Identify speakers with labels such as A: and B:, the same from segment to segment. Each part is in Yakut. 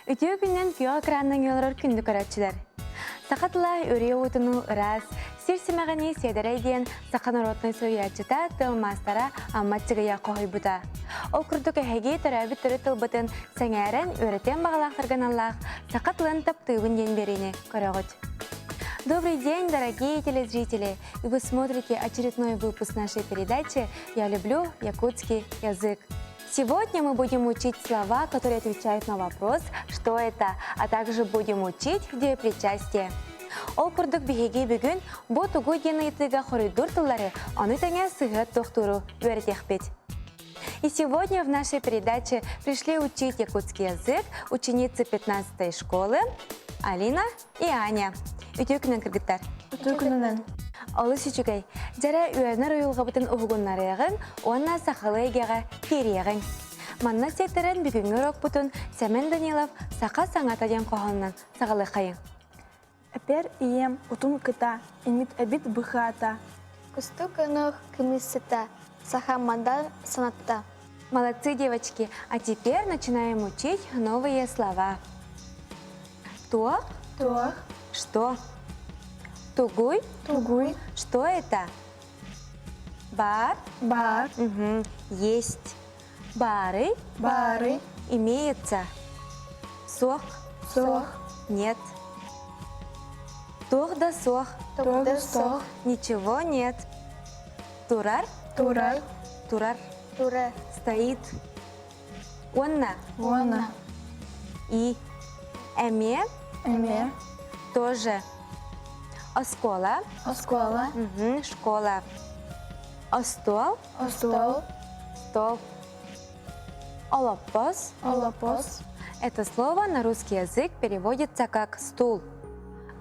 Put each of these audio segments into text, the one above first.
A: Үтүө күнүнэн күөх экранынан олорор күндү көрөөччүлэр! Саха тыла үрүйэ уутунуу ыраас, сир симэҕинии сиэдэрэй диэн саха норуотунай суруйааччыта, тыл маастара Амма Аччыгыйа хоһуйбута. Ол курдук эһиги төрөөбүт төрүт тылбытын сэҥээрэн, үөрэтиэн баҕалаахтарга аналлаах «Саха тылын таптыыбын» диэн биэриини көрөҕүт. Добрый день, дорогие телезрители! И вы смотрите очередной выпуск нашей передачи «Я люблю якутский язык». Сегодня мы будем учить слова, которые отвечают на вопрос «Что это?», а также будем учить где причастие. Ол курдук биһиги бүгүн бу тугу диэн ыйытыыга хоруйдуур тыллары, ону тэҥэ сыһыат туохтууру үөрэтиэхпит. И сегодня в нашей передаче пришли учить якутский язык ученицы 15 школы Алина и Аня. Үтүө күнүн кыргыттар.
B: Үтүө күнүнэн.
A: Олус үчүгэй. Дьэрэ үөрэнэр уйулҕабытын уһугуннарыаҕыҥ уонна сахалыы эйгэҕэ киириэҕиҥ. Манна сиэттэрэн бүгүҥҥү урокпутун Сэмэн Данилов «Саха саҥата» диэн хоһоонунан саҕалыаххайыҥ.
B: Эпэр ийэм утум кыта, имит эбит быхаата.
C: Кустук ынах кымысыта, саха мандар санатта.
A: Молодцы, девочки! А теперь начинаем учить новые слова. Туох?
B: Туох.
A: Что? Тугуй?
B: Тугуй.
A: Что это? Бар?
B: Бар.
A: Угу. Есть. Бары?
B: Бары.
A: Имеется. Суох?
B: Суох.
A: Нет. Туох да суох.
B: Туох да суох.
A: Ничего нет. Турар?
B: Турар.
A: Турар.
C: Турар.
A: Стоит. Уонна.
B: Уонна.
A: И. Эмиэ.
B: Эмиэ.
A: Тоже. Оскуола.
B: Оскуола.
A: Угу, школа. Остуол.
B: Остуол.
A: Стол. Олоппос.
B: Олоппос.
A: Это слово на русский язык переводится как стул.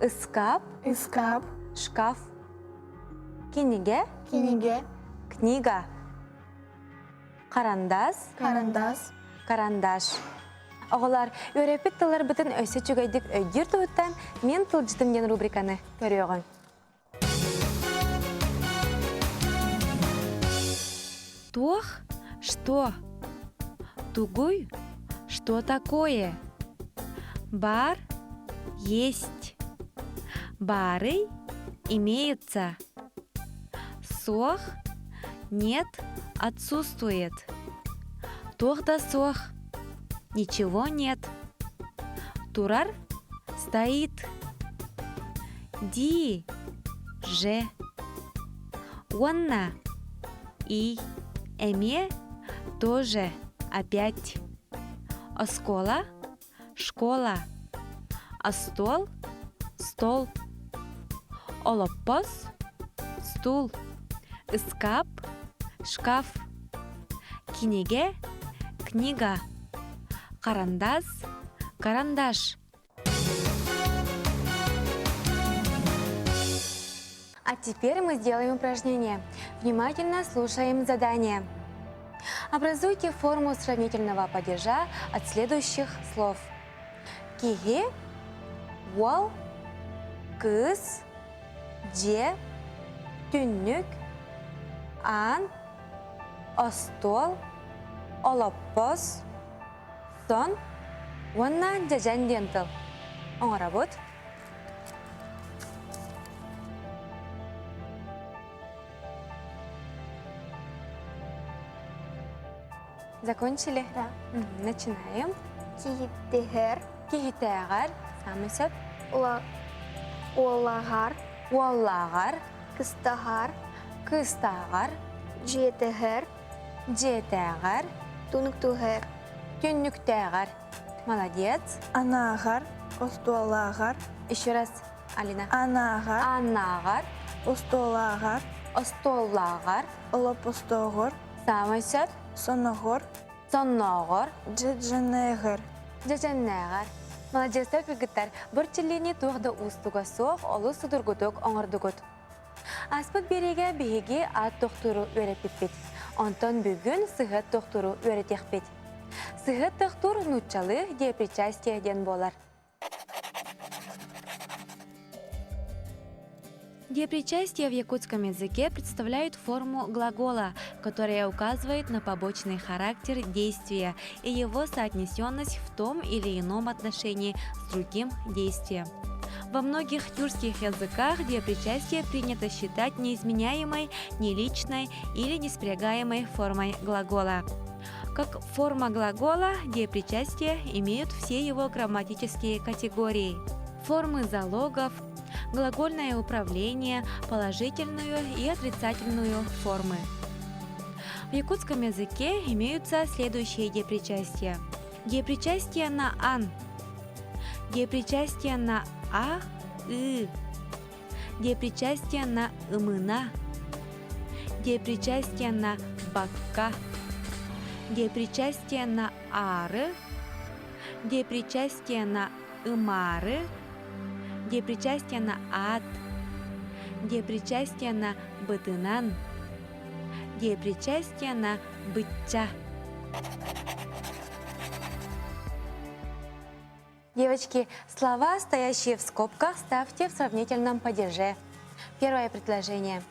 A: Ыскап.
B: Ыскап.
A: Шкаф. Кинигэ.
C: Кинигэ.
A: Книга. Карандас.
B: Карандас.
A: Карандаш. Оҕолор, үөрэппит тылларбытын өссө үчүгэйдик өйдүүр туһуттан Мин тылдьытым диэн рубриканы көрүөҕүҥ. Туох? Что? Тугуй? Что такое? Бар? Есть. Баарый? Имеется. Суох? Нет, отсутствует. Туох да суох. Ничего нет. Турар? Стоит. Ди. Же. Уонна. И. Эмиэ. Тоже. Опять. Оскуола. Школа. Остуол. Стол. Олоппос. Стул. Ыскаап. Шкаф. Кинигэ. Книга. Карандас. Карандаш. А теперь мы сделаем упражнение. Внимательно слушаем задание. Образуйте форму сравнительного падежа от следующих слов. Киһи, уол, кыыс, дьиэ, түннүк, аан, остуол, олоппос, сон уонна дьэдьэн диэн тыл. Оҥоробут. Закончили?
C: Да.
A: Начинаем.
C: Киһитиһэр.
A: Киһитээҕэр. Саамай сөп.
C: Уоллааҕар.
A: Уоллааҕар.
C: Кыстаһар.
A: Кыстааҕар.
C: Дьиэтэһэр.
A: Дьиэтээҕэр.
C: Түнүктүһэр.
A: Түннүктээҕэр. Молодец.
B: Анааҕар, остуоллааҕар.
A: Еще раз, Алина.
B: Анааҕар.
A: Анааҕар.
B: Остуоллааҕар.
A: Остуоллааҕар.
B: Олоппостооҕор.
A: Саамай сөп.
B: Соноҕор.
A: Соннооҕор.
B: Дьэдьэннээҕэр.
A: Дьэдьэннээҕэр. Маладьыастар кыргыттар, бу эрчиллиини туох да уустуга суох, олус судургутук оҥордугут. Ааспыт биэриигэ биһиги аат тохтууру үөрэппиппит. Онтон бүгүн сыһыат тохтууру үөрэтиэхпит. Сыһыат тохтуур нууччалыы деепричастие диэн буолар. Деепричастие в якутском языке представляет форму глагола, которая указывает на побочный характер действия и его соотнесенность в том или ином отношении с другим действием. Во многих тюркских языках деепричастие принято считать неизменяемой, неличной или неспрягаемой формой глагола. Как форма глагола, деепричастие имеют все его грамматические категории. Формы залогов, глагольное управление, положительную и отрицательную формы. В якутском языке имеются следующие деепричастия. Деепричастие на «ан», деепричастие на «а», «ы», деепричастие на «ымына», деепричастие на «бакка», деепричастие на «ары», деепричастие на «ымары», деепричастие на «ат», деепричастие на «бытынан», деепричастие на «бычча». Девочки, слова, стоящие в скобках, ставьте в сравнительном падеже. Первое предложение.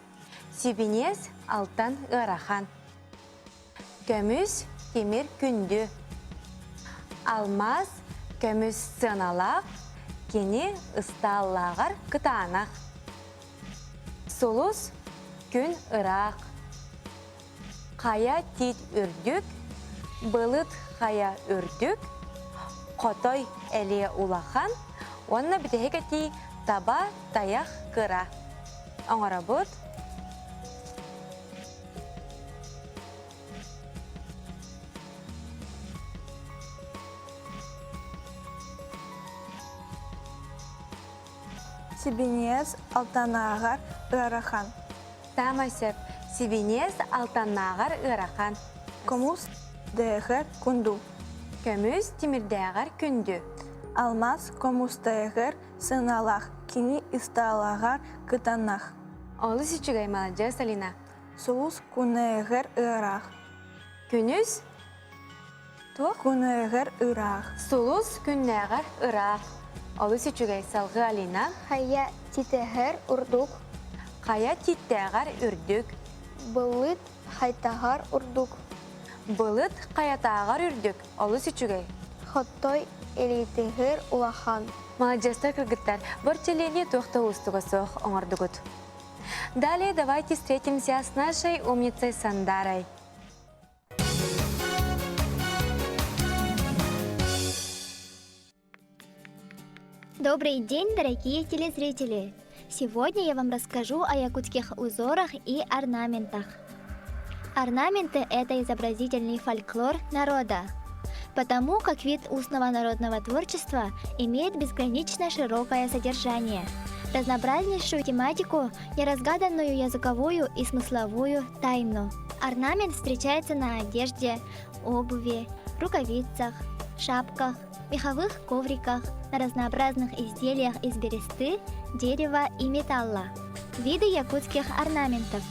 A: Сибинес алтан ыарахан. Көмүс тимир күндү. Алмаз көмүс сыаналаах, кини ыстааллааҕар кытаанах. Сулус күн ыраах. Хайа тиит үрдүк, былыт хайа үрдүк, хотой элиэ улахан уонна бүтэһик этии таба тайах кыра. Оҥоробут.
B: Сибиниэс алтанааҕар ыарахан.
A: Саамай сөп. Сибиниэс алтаннааҕар ыарахан.
B: Комус дээхэр кунду.
A: Көмүс тимирдээҕэр күндү.
B: Алмаз комустааҕар сыаналаах, кини ыстаалааҕар кытаанах.
A: Олус үчүгэй, маладьыас, Алина.
B: Сулус күнээҕэр ыраах.
A: Күнүс туох?
B: Күнээҕэр ыраах.
A: Сулус күннээҕэр ыраах. Олус үчүгэй, салгыы Алина.
C: Хайа титэһэр урдук.
A: Хайа титтээҕэр үрдүк.
C: Былыт хайтаһар урдук.
A: Былыт хайатааҕар үрдүк. Олус үчүгэй.
C: Хоттой илиитигэр улахан.
A: Маладьыастар кыргыттар, борчеление туох да уустуга суох оҥордугут. Далее давайте встретимся с нашей умницей Сандарой.
D: Добрый день, дорогие телезрители! Сегодня я вам расскажу о якутских узорах и орнаментах. Орнаменты – это изобразительный фольклор народа, потому как вид устного народного творчества имеет безгранично широкое содержание, разнообразнейшую тематику, неразгаданную языковую и смысловую тайну. Орнамент встречается на одежде, обуви, рукавицах, шапках, меховых ковриках, на разнообразных изделиях из бересты, дерева и металла. Виды якутских орнаментов.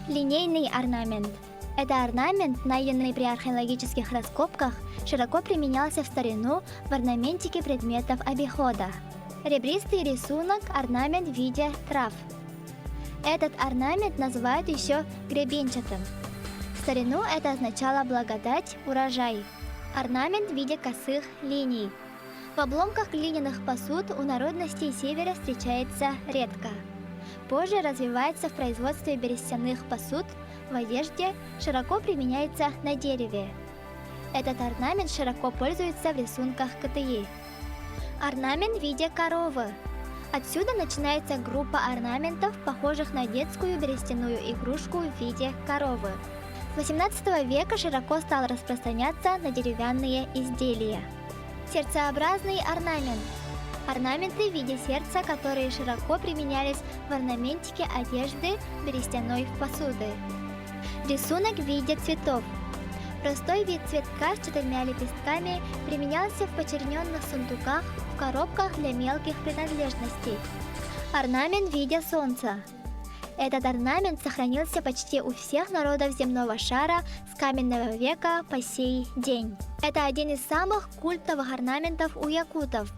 D: Линейный орнамент. Это орнамент, найденный при археологических раскопках, широко применялся в старину в орнаментике предметов обихода. Ребристый рисунок – орнамент в виде трав. Этот орнамент называют еще гребенчатым. В старину это означало благодать, урожай. Орнамент в виде косых линий. В обломках глиняных посуд у народностей севера встречается редко. Позже развивается в производстве берестяных посуд, в одежде, широко применяется на дереве. Этот орнамент широко пользуется в рисунках КТИ. Орнамент в виде коровы. Отсюда начинается группа орнаментов, похожих на детскую берестяную игрушку в виде коровы. С 18 века широко стал распространяться на деревянные изделия. Сердцеобразный орнамент. Орнаменты в виде сердца, которые широко применялись в орнаментике одежды, берестяной посуды. Рисунок в виде цветов. Простой вид цветка с четырьмя лепестками применялся в почерненных сундуках, в коробках для мелких принадлежностей. Орнамент в виде солнца. Этот орнамент сохранился почти у всех народов земного шара с каменного века по сей день. Это один из самых культовых орнаментов у якутов.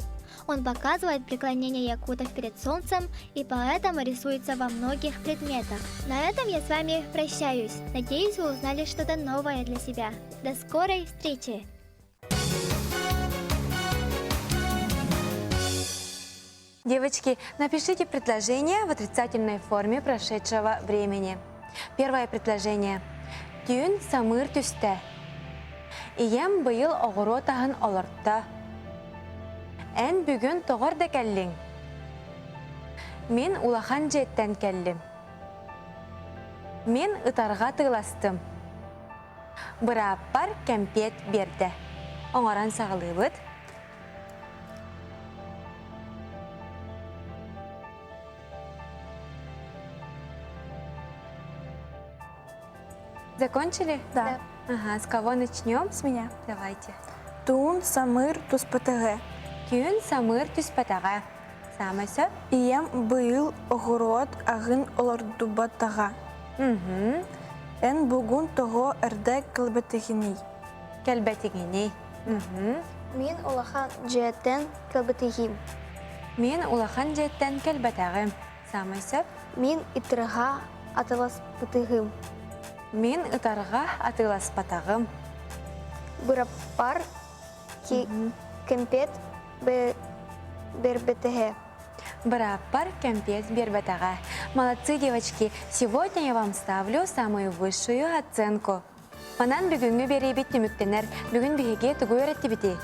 D: Он показывает преклонение якутов перед солнцем и поэтому рисуется во многих предметах. На этом я с вами прощаюсь. Надеюсь, вы узнали что-то новое для себя. До скорой встречи!
A: Девочки, напишите предложение в отрицательной форме прошедшего времени. Первое предложение. Түүн самыыр түстэ. Ийэм быйыл оҕуруот аһын олорто. Эн бүгүн тоҕор да кэллиҥ? Мин улахан дьиэттэн кэллим. Мин ытарҕа тыыластым. Бырааппар кэмпиэт биэрдэ. Оҥорон саҕалыыбыт. Закончили?
B: Да.
A: Ага, с кого начнем?
B: С меня.
A: Давайте.
B: Туун самыр туспатаҕа.
A: Түүн самыыр түспэтэҕэ. Саамай сөп?
B: Ийэм быйыл оҕуруот аһын олордубатаҕа.
A: Угу.
B: Эн бугун тоҕо эрдэ кэлбэтигиний?
A: Кэлбэтигиний. Угу.
C: Мин улахан дьиэттэн кэлбэтигим.
A: Мин улахан дьиэттэн кэлбэтэҕим. Саамай сөп?
C: Мин ытырҕа атыласпытыгым.
A: Мин ытарҕа атыыласпатаҕым.
C: Быраппар кэмпиэт бербэтэһэ.
A: Бырааппар кэмпиэт биэрбэтэҕэ. Молодцы, девочки! Сегодня я вам ставлю самую высшую оценку. Манан бүгүҥҥү биэриибит түмүктэнэр. Бүгүн биһиги тугу үөрэттибитий?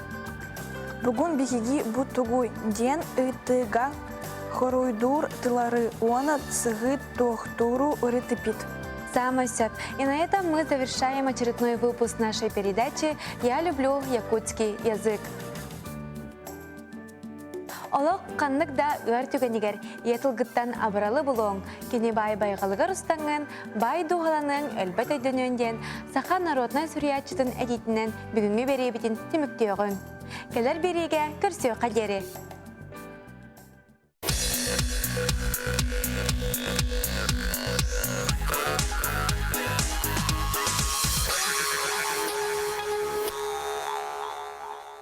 B: Бүгүн биһиги бу тугуй диэн ыйытыыга хоруйдуур тыллары уонна сыһыы туохтууру ырытыппыт.
A: Самое сөп. И на этом мы завершаем очередной выпуск нашей передачи «Я люблю якутский язык». Олох ханнык да ыар түгэнигэр ийэ тылгыттан абыралы булуоҥ, кини баай байҕалыгар устаҥҥын, баай дууһаланыаҥ өлбөт өйдөнүөн диэн саха народнай суруйааччытын этиитинэн бүгүҥҥү биэриибитин түмүктүөҕүҥ. Кэлэр биэриигэ көрсүөххэ диэри!